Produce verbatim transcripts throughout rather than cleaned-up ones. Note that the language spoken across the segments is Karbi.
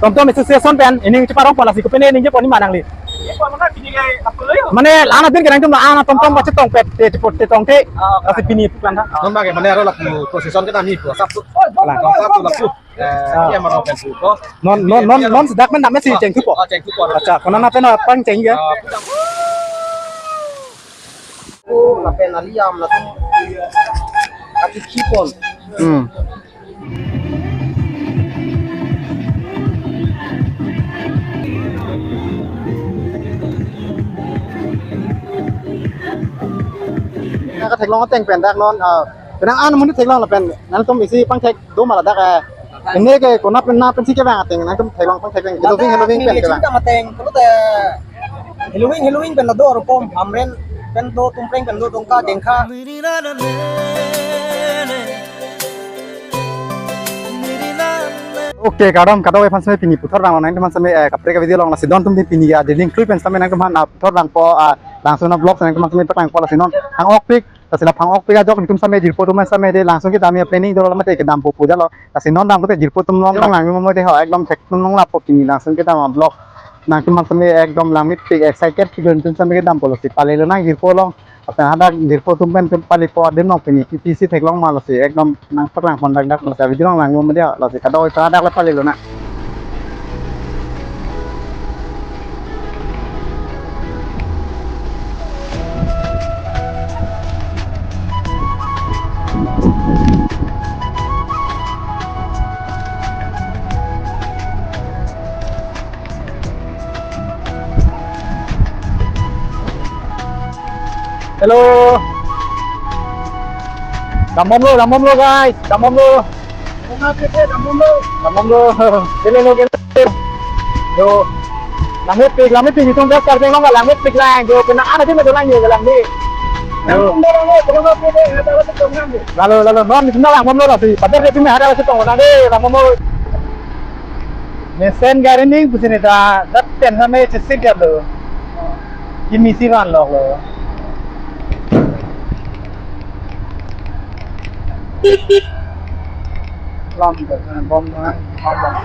TomTom Association pen ining cheparong pon lasi kopine ining chepon ma nangli. Mane la-an abin ke nangtum la-an TomTom pachetong pet te te te tong te. Lasi pini pu kan tha. Non bang ke mane aro lapu procession kedam ni pu asap tu. Kalang. Asap tu lapu. Eh, Ah. Iya maro pen pu ko. Non non non non sedak pen dam si chengthupo. Oh, chengthupo. Accha, konat pen pangcheng ya. Ah, Oh, lapen aliam latum. Ati khipon. Hmm. Nangkatheklong ateng pen dak non, ah, penang an amonit theklong lapen nangtum isi pangthek do ma ladak, eh. Ini ke konat pen na pensi kevang ateng nangtum theklong pangthek vang. Heloving, heloving pen kevang. Ateng, kalau te heloving, heloving pen do aropom, Hamren pen do, Tumpreng pen do, Dongka, Dengkha. Okay, kardom, kadokave aphan seme pini puthot vang nangtum aphan seme, eh, kaprek video along lasi don atum di pini ya, dinding three pen seme nangtum aphan, ah, puthot vangpo, ah, langsung na vlog nangtum aphan seme paklangpo lasi non hang-okpik, lasi la hang-okpik ajok nangtum seme jirpo atum seme de langsung kedam ya planning dolo mate kedampo pu jalo. Lasi non dam kote jirpo atum along lang mo de ho ekdom thek atum along lapu pini langsung kedam vlog. Nangtum aphan seme ekdom langmepik excited si nangtum seme kedampo lasi pale lonang jirpo along. Apot hadak jirpo atum pen tum palepo adim along pini P P C theklong ma lasi ekdom nangpaklang pon dak dak lasi video along lang mo de lasi kadokave hadak le pale lonang. Hello. Dambomlo, dambomlo, guys. Dambomlo. Dambomlo. Dambomlo. Kele lo, kele. Yo. Langmepik, langmepik, itum gas karjeng long langmepik lang. Yo, kena ana sih betul lang yo lang ni. Yo. Lalo, lalo, non, itum dambomlo lasi. Padahal dia punya ada lasi tong na de, dambomlo. Mesen gari ning pusi ne ta, dat pen sa me chesik galo. Kimi si van lok lo. Lam bom, bom, bom.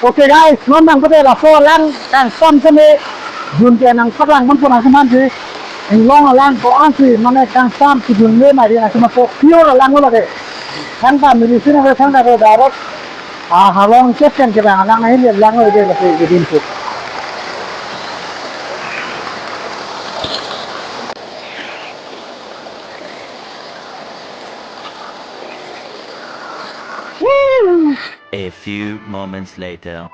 Okay guys, non nang pute laso alang kangsam seme jun ke nangpaklang pon pon nangkuman si. Inglong alang ko-an si mane kangsam si jun le mari nangkuman so pure alang lo lake. Thangta medicine ave thangta ave direct. Ah, halong chef ken ke bang alang nai le lang lo de lake din pu. A few moments later.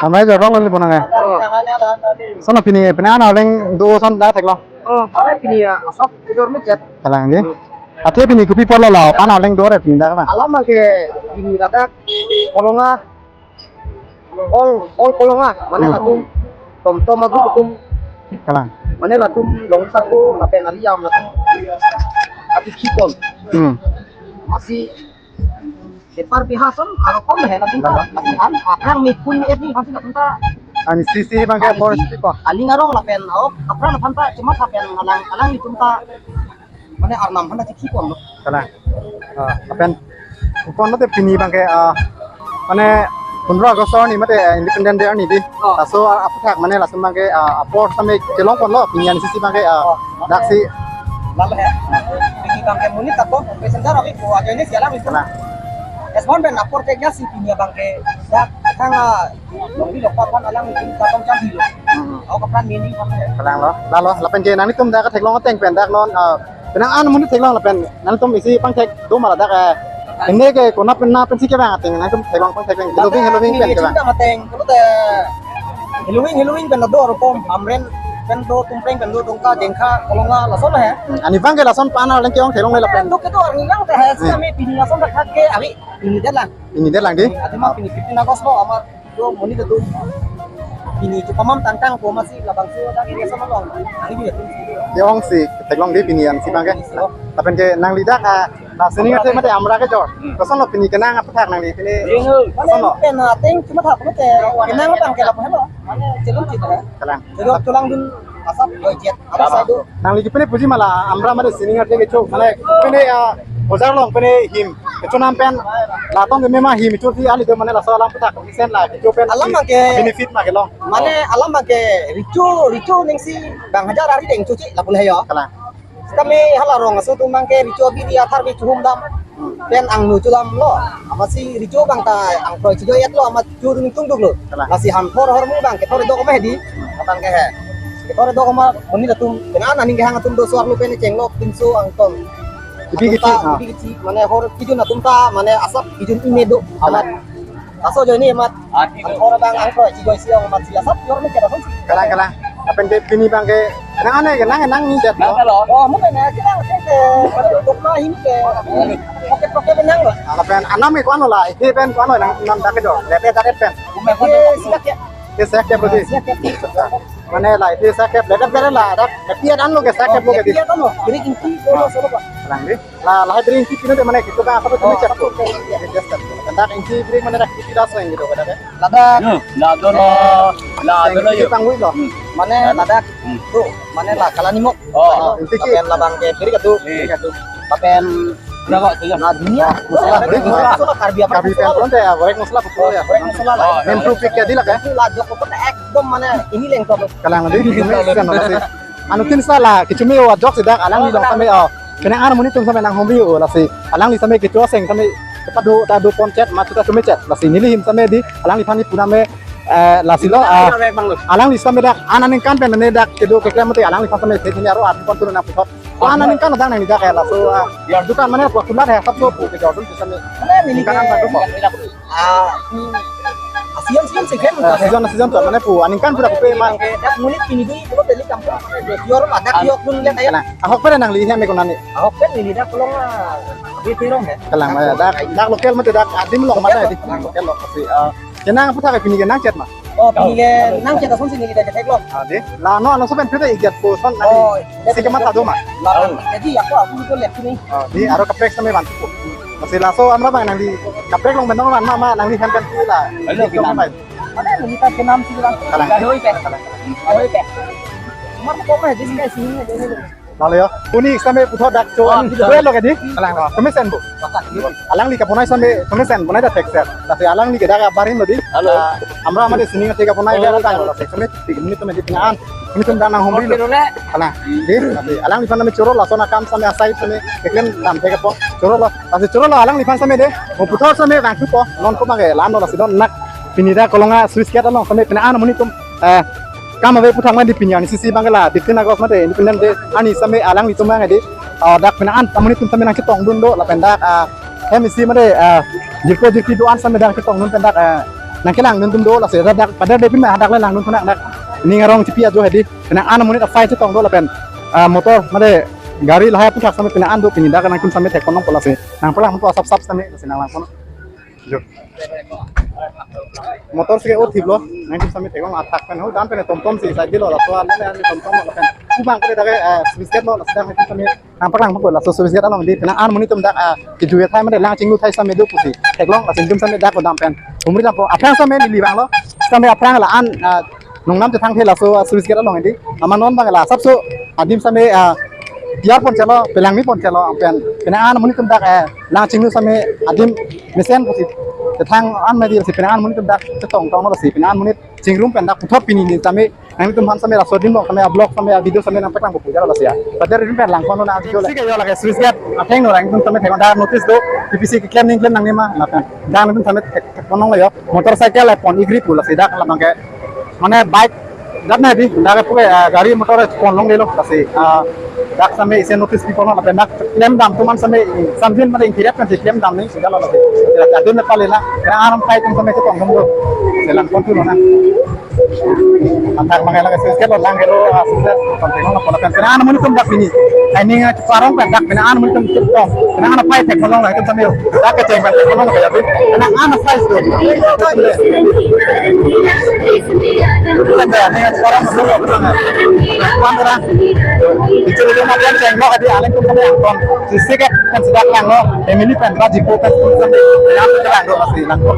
Hamai jorong lali bonang eh. Oh. Sono pini, pini ana oleng do son da thek lo. Oh, pini ya, sok jor me jet. Kalang di. Athe pini kopi apotlo la, ana oleng do re pini da kalang. Alam ke pini ladak Kolonga. All, all Kolonga, mane Hmm. latum TomTom agu atum. Kalang. Mane latum long sako, lapen aliam latum. Ati khipon. Hmm. Masi Separ bihason, aro kom he na pinta. Lasi an, akrang mi kun et ni pasti na pinta. An sisi bang ke forest ko. Aling arong lapen, oh, akrang na pinta, cuma lapen alang, alang ni pinta. Mane arnam hana chikhi kom lo. Kalang. Ah, lapen. Kon mate pini bang ke, ah, mane, pondro August ni mate, ah, Independent Day ni di. Oh. Laso, ah, aphuthak mane laso bang ke, ah, apor tame kelong kon lo, pini an sisi bang ke, ah, Oh. Daksi. Lalo he. Pini bang ke monit ako, passenger abi ko aja ini sialang itu. Kalang. Esmon ben apor cek ya si pini bang ke dak thang, ah, longri lokpa pan alang itu tatong jam hilo. Hmm. Ako kapran mini apa ya? Kalang lo. Lalo, lapen ke nangtum dak theklong ateng pen dak non, ah, penang an monit theklong lapen nangtum isi pangthek do ma ladak, eh. Ini ke konat pen na pensi kevang ateng nangtum theklong pangthek pen. Heloving, heloving pen kevang. Cinta mateng, kalau te heloving, heloving pen do aropom, Hamren pen do, Tumpreng pen do, Dongka, Dengkha, Kolonga, lason he. Hmm, ani bang ke lason pana leng ke-ong theklong le lapen. Dok ke do arni lang te he, Hmm. kami pini lason dak ke, abi, pini det lang. Pini det lang di. Ati ma pini fifteen August lo, ama Yo, monit atum pini chepamam tangtang po masi labangso dak area sama long. Nangli atum si. Yo, ong si, theklong dei pini an si abang ke. Lapen ke nangli dak, ah, la sining athe mate amra kejor. Hmm. Kosonlo pini kenang aphuthak nangli pini? Kosonlo? Mane pen ateng cuma thak mate kenang abang ke lapu helo. Mane chelum cita ya. Kalang. Chelum chelum dun asap doi jet. Ada satu. Nangli kepine puji ma la amra mate sining athe kecho mane pine, ah, bojar along pine him kecho nam pen la tong keme ma him kecho si ali do mane laso alam aphuthak mesen la kecho pen alam si ke benefit ma kelong. Mane alam ke richo richo ning si bang hajar ari deng chuchi lapu le yo. Kalang. Kami hala rong aso atum abang ke richo abi dia thar bi chuhum dam. Pen angno chudamlo. Amatsi richo abang ta angkroi chijo-et lo, amat chur ningtung duklo. Kalang. Lasi ham thor hormu abang ke thor do koma hedi. Abang ke he. Ke thor do koma monit atum. Penang aning kehang atum do suar lo pen chenglo pinso angton. Ibi atum ta, kichi, ah. Ibi kichi, mane hor kijun atum ta, mane asap kijun ime do. Kalang. Amat. Laso ajoine amat. Ah, ti ko. Angkor abang angkroi chijo-et si ong amat si asap yor me kera son. Kalang, kalang. Lapen ke pini abang ke nang ane ke nang nang ni det. Nang lo. Oh, mungkin ya kita ke ke dokma ini ke pocket pocket nang lo. Ah, lapen anam ke ko-an lo la, isi pen ko-an lo nang nam dak kejor. Lepe dak pen. Ye siak ya. Ye siak ya berarti. Siak ya. Mane la isi siak ya, lepe lepe la dak. Tapi ada lo ke siak ya. Oh, lo ke di. Tapi ada lo. Jadi inti ko lo solo pak. Kalang dei. La, lahai bring si pino de mane kecho abang asap chumi chat ko. Dak inti bring mane dak kipi das lain gitu kada ke. Ladak. Yo, la dono, la dono yo. Pangwi lo. Hmm. Mane ladak. Hmm. Tu, mane la kalanimok. Oh. Inti ki. Lapen labang ke bring katu. Eh. Bring katu. Lapen na dunia. Masala, goreng masala. Karbi apa? Karbi pen pon te ya, goreng masala betul ya. Goreng masala la. Main topik ya di la ke. La jok ko ekdom mane ini lengkap. Kalang dei, ini kan masih. Anuttin sala, kechumi o ajok si dak, alangli along same, oh. Kena an monit atum same nang homri o, lasi. Alangli same kecho aseng same, kepa do, ta do pon chet, ma ta chumi chet. Lasi neli him same dei, alangliphan ni puna me, eh, lasi lo, ah, alangli same dak, an aningkan pen ne dak, kedo keklem mate, alangliphan same, same aro at pon turun nangputhot. An aningkan dak nangli dak, eh, laso, ah, dukan mane, pua kulat, eh, sab so, pu, kejo dun, same. Neli ningkan an dak, pu. Ah, hmm. Ah, season, season si kan? Ah, season, season tu, mane pu, aningkan pura pupe ma. Dak monit pini dei, kalau beli kampung, yor, dak yok dun lihat ayo. Kalang, ahok pen nangli hem ko nani? Ahok pen neli dak kolong, ah, di tirong ya. Kalang, eh, dak, dak local mate dak adim along mate di, local lo, si, ah, kenang aphuthak pini kenang chet ma? Oh, pini kenang chet ason si neli dak theklong. Ah, dei, la no, no so pen pute igat po son, nani? Oh, si kemat ado ma? Lapan. Jadi aku, aku itu lihat sini. Ah, dei, aro kaprek same van. Lasi laso amra abang nangli kaprek along pen nang van ma, ma nangli hem pen si la. Halo, kenam. Mana neli ta kenam si bang. Kalang. Halo, ipe. Halo, ipe. Mar ko ma, jadi kayak sini aja nih. Lalu ya, puni same puthot dak cho. Oh, an, gitu. Dua lo ke dei? Kalang. Kemesen bu. Bakat, gitu. Alangli kaponai same, kemesen, ponai dak thekser. Tapi alangli ke dak barin lo dei. Halo. Ah, amra mate sining athe kaponai dak tang lo. Kemesen, tik, ini tuh menjadi pengan. Ini tuh dak nang homri lo. Oke, dulu. Kalang. Dei, tapi alangli same choro laso akam same asai same keklem dam thek apo. Choro lo. Lasi choro lo alangliphan same dei. Mo puthot same kangkhu po. Non ko abang ke lam lo lasi don nak. Pini dak kolonga switch gate along same pina an monit atum, eh, kam ave aphuthak ma dei pini an isi si abang ke la fifteen August mate Independence Day arni same alanglitum abang dei. Ah, dak pina an amonit atum same nangchetong dun do lapen dak, ah, hem isi mate, ah, jirpo jirpi do-an same dak chetong dun pen dak, ah, nangkelang dun atum do lasi dak pada dei pima dak le lang dun puna dak ning arong chipi ajo hedi. Pina an amonit asai chetong do lapen, ah, motor mate gari lahai aphuthak same pina an do pini dak nangtum same thek ponong po lasi. Nangpalang po asap sap same lasi nanglang pon. Jo. Motor si ke o thip lo, nangtum same thek ponong athak pen ho dan pen tomtom si side lo laso an ne tomtom lo pen. Ku abang ko dak, eh, switch gate lo laso dak nangtum same nangpalang po laso switch gate along dei pina an monit atum dak, eh, kejui athai mate lang chinglu athai same do pusi. Theklong lasi nangtum same dak ko dam pen. Humri dam po aphrang same neli vanglo. Same aphrang la an, eh, nongnam chethang the laso, ah, switch gate along dei. Amat non abang la asap so adim same, ah, tiar pon chelo, pelangni pon chelo, pen pina an monit atum dak, eh, lang chinglu same adim mesen pusi. Chethang an ma dei si pina an monit atum dak chetong tong lo si pina an monit chingrum pen dak puthot pini ni same nangtumphan same laso adim along same a-vlog same a-video same nangpaklang ko puja lo si ya. Pada rim pen lang kono na video le. Si ke yo lake switch gate atheng lo nangtum same thek dak notice do, P P C keklem ning klem nangne ma lapen. Dak nangtum same thek ponong lo yo. Motorcycle le pon igri pu lasi dak labang ke. Mane bike dak na dei, dak ke puke, ah, gari motor pon longledetlo lasi, ah, dak same isi notice pi ponlo lapen dak klem dam atum an same sambil mane ingkirap kan si klem dam nangsi dak lo lasi. Dak adun ne pale na, kena aram kai atum same chetong dam do. Selang pon tu lo na. Athak mangai lake switch gate lo lang ke lo, ah, switch gate pon tengok lo pon lapen kena an monit atum dak pini. Aning achu parong pen dak penang an amonit atum chetong. Penang an aphai thek malong la itum tame. Dak kecheng pen thek malong la ya. Penang an aphai su. Itum tame aning achu parong malong la. Wan ra. Ichur itum apian chenglo adi aleng atum tame angkon. Sisi ke kan sedak langlo. Family pen rajipo pen tame. Yang pen langlo masih langlo.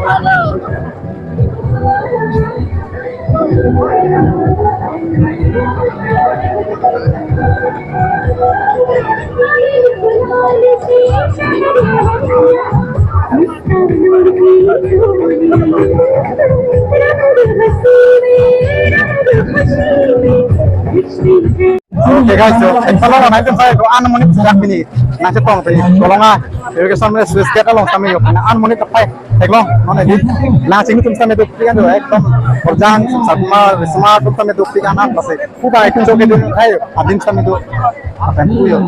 Okay guys, so, eh, kalau orang itu saya doa nemenin sudah ini, nanti tong tadi, tolong ah, irrigation mana switch gate along kami yuk, nah, an monit aphai, theklong, non ini, langsing itu sampai duk tiga tuh, ekdom, kerjaan, sama, sama itu sampai duk tiga enam masih, udah itu joget itu, ayo, adim sampai itu, apa yang puyo,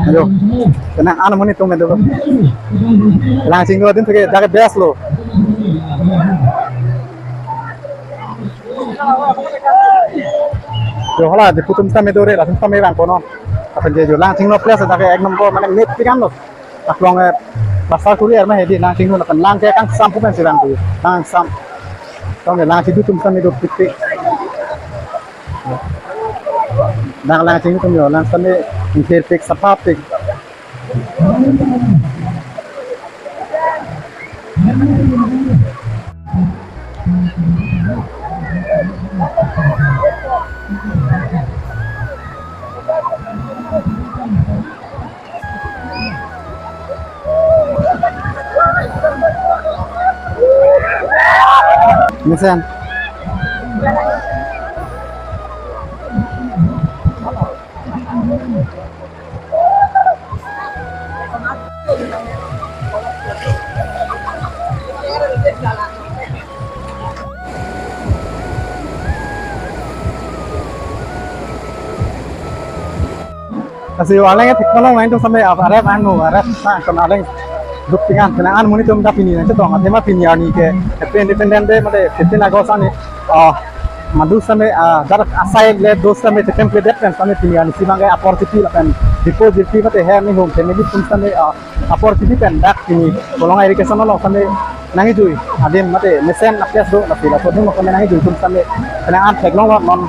ayo, kena an monit itu medo, langsing itu adim tuh kayak dari best lo. Jo hala, Diphu atum sitame dore, latum sitame vang kono. Lapen je jo Langchingno place dak ek number mane mepik an lo. Aklong eh, pasar kuri er ma hedi Langchingno lapen lang ke kangsam pu pensi vang tu. Kangsam. Tong ke Langchingno atum sitame dopikpik. Dak Langchingno atum jo, lang sitame ingkirpik, saphapik. Mesen. Kasi aleng thik malong lain tum sampai arep anu arep sa kon aleng duk tingan kena an muni tum dak pini nang chetong athema pini arni ke Happy Independence Day mate fifteen August arni. Ah, madu sitame, ah, dak asai le dos sitame chetem kledet pen sitame pini arnisi abang ke apor chipi lapen Diphu jirpi mate her ni home family atum sitame, ah, apor chipi pen dak pini Kolonga irrigation along sitame nangkejui adim mate mesen apes do lasi laso adim sitame nangkejui atum sitame kena an theklong lo non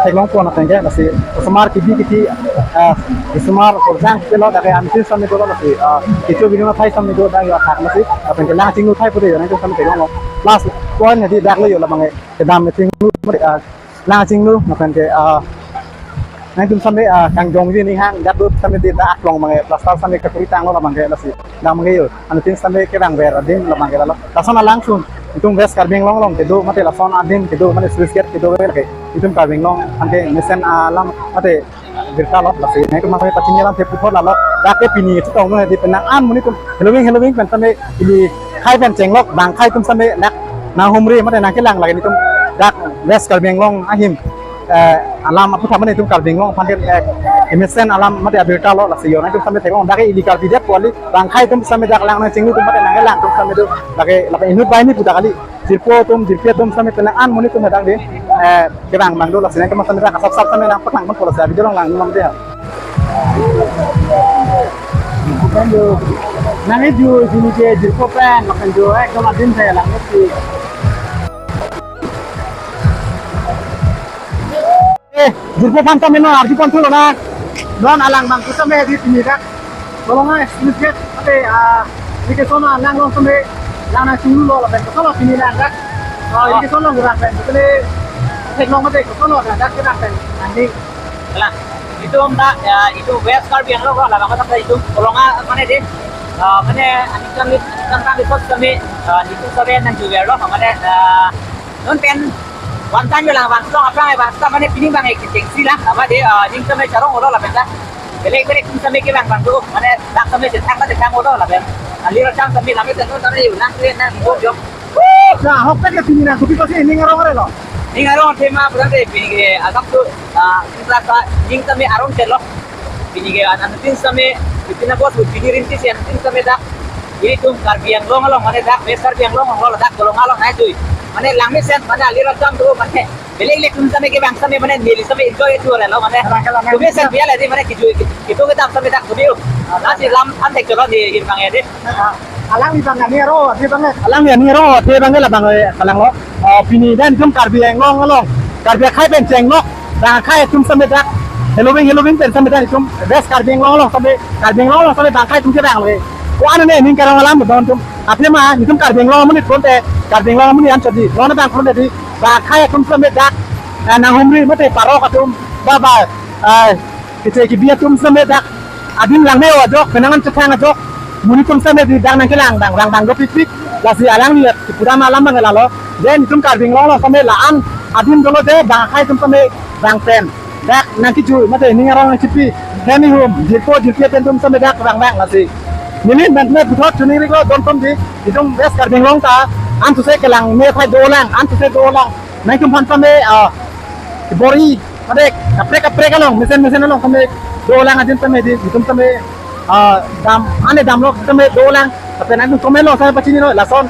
theklong pon ateng ke lasi osomar kibi kithi, ah, osomar korjang kilo dak ke ansi sitame dolo lasi, ah, kecho bini athai sitame do dak yo athak lasi lapen ke Langchingno athai pute yo nang sitame theklong lo. Last point hedi dak lo yo labang ke kedam meeting lo, ah, Langchingno, lapen ke, ah, nangtum sitame, ah, kangjongji ning hang, jatut sitame di dak aklong abang ke, plaster sitame kakuri tanglo labang ke lasi, dam ke yo, anuttin sitame kevang ver adim labang ke lalo. Lason alangsun, itum West Karbi Anglong along kedo, mate lason adim kedo, mate sluice gate kedo ke, itum Karbi Anglong, anke mesen alam, mate birta lo, lasi, nangtum mate pachini alam te puthot lalo, dak ke pini chetong no, di penang an muni atum, heloving, heloving pen sitame, ili khai pen chenglok, bang khai atum sitame, dak, nang humri, mate nangkelang lagi itum, dak, West Karbi Anglong ahim, eh, alam aputhak mane itum Karbi Anglong aphan ke, eh, emesen alam mate abirta lo lasi yo nangtum sitame theklong dak ke ili Karbi det pu kali bang khai atum sitame dak lang nangchinglu atum mate nangkelang atum sitame do dak ke lapen inut bai ni pu dak kali jirpo atum jirpi atum sitame penang an muni atum hadak di, eh, kevang abang do lasi nangtum sitame dak asap sap sitame nangpathang pon pu lasi video along lang nang de ha. Kan jo nangkejui pini ke jirpo pen lapen jo ekdom adim se lang si. Eh, jirpo aphan sitame non arju pon thulo na. Non alang abang ke sitame di pini dak. Tolong ai, sluice gate, ate, ah, irrigation alang along sitame, lang nangchinglu lo, lapen koson lo pini lang dak. Ah, irrigation along dak pen, betul, theklong mate koson lo dak, dak dak pen, nanti. Lah, itum dak, ya, itum West Karbi Anglong lo, labang kata itum Kolonga mane di, ah, mane, aning kan di, kan kan di sitame, ah, itum sitame nangjuver lo, mane, ah, non pen, one time lang bang, song aplang bang, sitame mane pini abang ek cheng si lang, apa di, ah, ning sitame charong lo lapen dak. Belek belek atum sitame kevang abang tu, mane dak sitame chetak dak chetak lo lapen. Ali racham sitame lame sitame sitame yun nang kre nang bo jok. Na, ahok pen ke pini nangkopi pasi ning arong arelo. Ning arong athema pura de pini ke agak tu, ah, ning kelas, ah, ning sitame arong chelo. Pini ke an anuttin sitame, itina bos pini rinti si anuttin sitame dak. Ilitum Karbi Anglong along mane dak, West Karbi Anglong along lo dak Kolonga along nangkejui. Mane lang mesen, mane ali racham tu, mane Beleg beleg atum sitame kevang sitame mane neli sitame enjoy itu relo mane. Kalang, kalang. Kami sen biar lagi mane kiju itu kita sitame dak video. Lasi lam antek jolo di himpang ya deh. Ah, alangli abang aning arong athe abang eh. Alangli aning arong athe abang eh labang eh kalanglo. Oh, pini dak itum Karbi Anglong along. Karbi akhai pen chenglok. Bang akhai atum sitame dak. Heloving heloving pen sitame dak itum West Karbi Anglong along sitame, Karbi Anglong along sitame bang akhai atum kevanglo. Ko-an ne ning karong alam don atum. Athema itum Karbi Anglong amonit pon te, Karbi Anglong amonit an chodi. Lona bang pon te di. Bang akhai atum sitame dak. Ah, nanghumri mate parok atum. Ba ba. Ah, kete kebi atum sitame dak adim lang me ajok, penang an chethang ajok. Monit atum sitame di dak nangkelang bang, bang bang dopikpik. Lasi alangli pura alam bang lalo. Dak itum Karbi Anglong along sitame la-an adim dolo dei bang akhai atum sitame bang pen. Dak nangkiju mate ning arong nangchipi. Hem ihum, jirpo jirpi pen atum sitame dak bang bang lasi. Neli pen me puthot choningri ko don atum di, itum West Karbi Anglong ta, an suse kelang me phai dolang, an suse dolang. Nangtum aphan sitame, ah, bor-i, mate kaprek kaprek along, mesen mesen along sitame dolang adim sitame di, itum sitame, ah, dam, ane damlo sitame dolang. Tapi nangtum comment along sitame pachinilo, lason,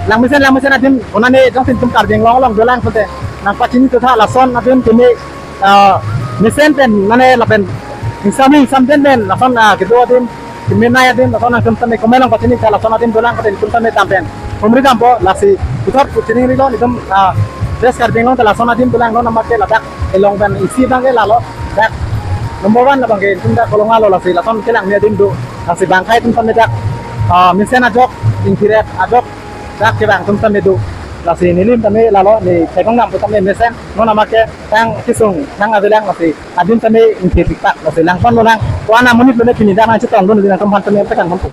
lang mesen lang mesen adim, konane jongsi itum Karbi Anglong along dolang pute. Nangpachini thotha lason adim keme, ah, mesen pen, mane lapen, insami, insam den pen, lason, ah, kedo adim, kemenei adim, lason nangtum sitame comment along pachini tha lason adim dolang pute itum sitame dam pen. Humri dampo, lasi, puthot pu chiningrilo, itum, ah, West Karbi Anglong ta lason adim dolang non amat ke ladak, elong pen isi abang ke lalo, dak, number one labang ke, itum dak Kolonga lo lasi, lason kelang me adim do, lasi bang akhai atum sitame dak, ah, mesen ajok, ingkiret ajok, dak kevang atum sitame do, lasi neli sitame lalo, ne thekong nam atum sitame mesen, non amat ke, tang kisung, tang avelang lasi, adim sitame ingkir pikpak, lasi lang pon lo lang, ko-an amonit lo ne pini dak nangchetong dun, nangtum aphan sitame pekan pon.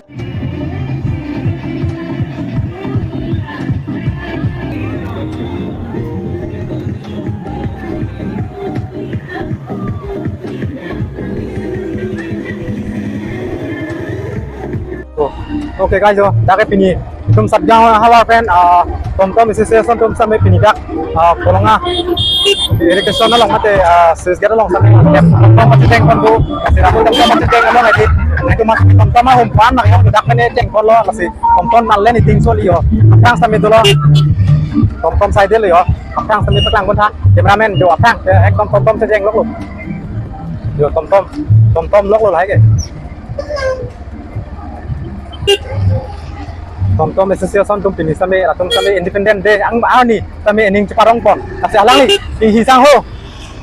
Oh, okay guys, oh, dak ke pini itum Satgaon havar pen, ah, Tomtom Association atum sitame pini dak, ah, Kolonga irrigation along mate, ah, sluice gate along sitame tomtom pachetheng pon do, sira tomtom pachetheng along edi, nangtum tomtom ahum pan nang dak mane cheng pon lo, lasi tomtom nalen iting soli ho, aphrang sitame dolo, tomtom side lo ho, aphrang sitame paklang pon tha, cameraman do aphrang, eh, ekdom tomtom checheng lok lo, do tomtom, tomtom lok lo lahai ke. Tomtom Association atum pini sitame, latum sitame Independent Day ang arni sitame ining cheparong pon. Lasi alangli, i hisang ho.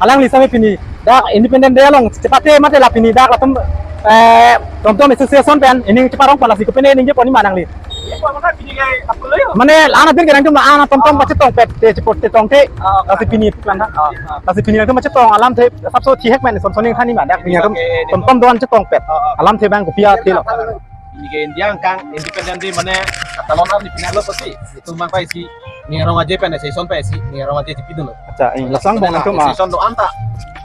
Alangli sitame pini dak Independent Day along chepate mate la pini dak latum, eh, Tomtom Association pen ining cheparong pon, lasi kopine ining chepon ma nangli. Mane la-an abin ke nangtum la-an tomtom pachetong pet te chepot te tong te. Lasi pini plan ha. Lasi pini nangtum pachetong alamthe sapso thihek men son soning thani ma dak pini nangtum tomtom do-an chetong pet. Alamthe bang kopi athe lo. Pini ke India angkang Independent Day mane katalon arni pinang lo pasi. Itum bang paisi, ning arong aje pen association paisi, ning arong aje chepidun lo. Accha, eh, lason bang nangtum, ah. Association do-an ta,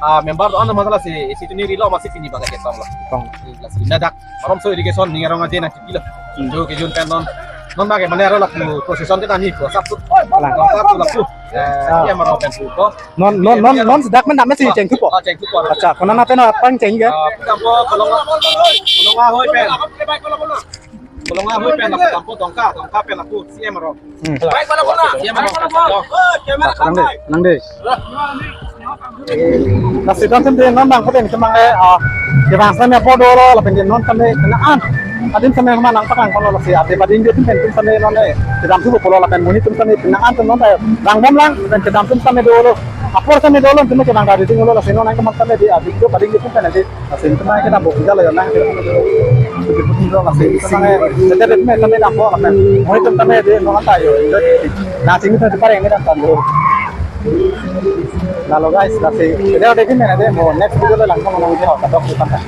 ah, member do-an ta masalah si, isi chiningrilo masi pini bang chetong lo. Tong. Lasi ladak, marom so irrigation, ning arong aje nangchepi lo. Hmm. Jo kejun pen non, non bang ke mane aro lapu procession ke nani, pro sap tu. Lang. Pro sap tu lapu. Eh, ah. Iya marom pen tu ko. Non, non, non, non, sedak men dam si chengthupo. Oh, chengthupo. Accha, konat pen aphan cheng ke? Ah, dampo Kolonga, Kolonga hoi pen. Kolonga hoi pen, dampo Dongka, Dongka pen aku, C M aro. Hmm. C M aro. Nang dei, nang dei. Lasi don atum dei non bang puten kemang eh, ah, kevang sitame apor dolo, lapen non sitame kena an. Adim sitame ma nangpaklang kono lasi, ate bading dei atum pen atum sitame non eh, kedam thu pulo lapen monit atum sitame kena an atum non eh, bang bom lang, lapen kedam atum sitame dolo. Apor sitame dolo, atum ke bang dari ting dolo, lasi non nangkemang sitame dei, adik do bading dei atum pen dei. Lasi atum ke dampo puja lo ya nang. Atum ke puja lo lasi. Atum ke sete atum ke dampo lapen. Monit atum ke dei non anta yo. Nangchini atum pareng ne dam tan do. Lalo guys, lasi. Video dei atum ke dei mo next video lo lang ko nang ke ho kadok atum ke.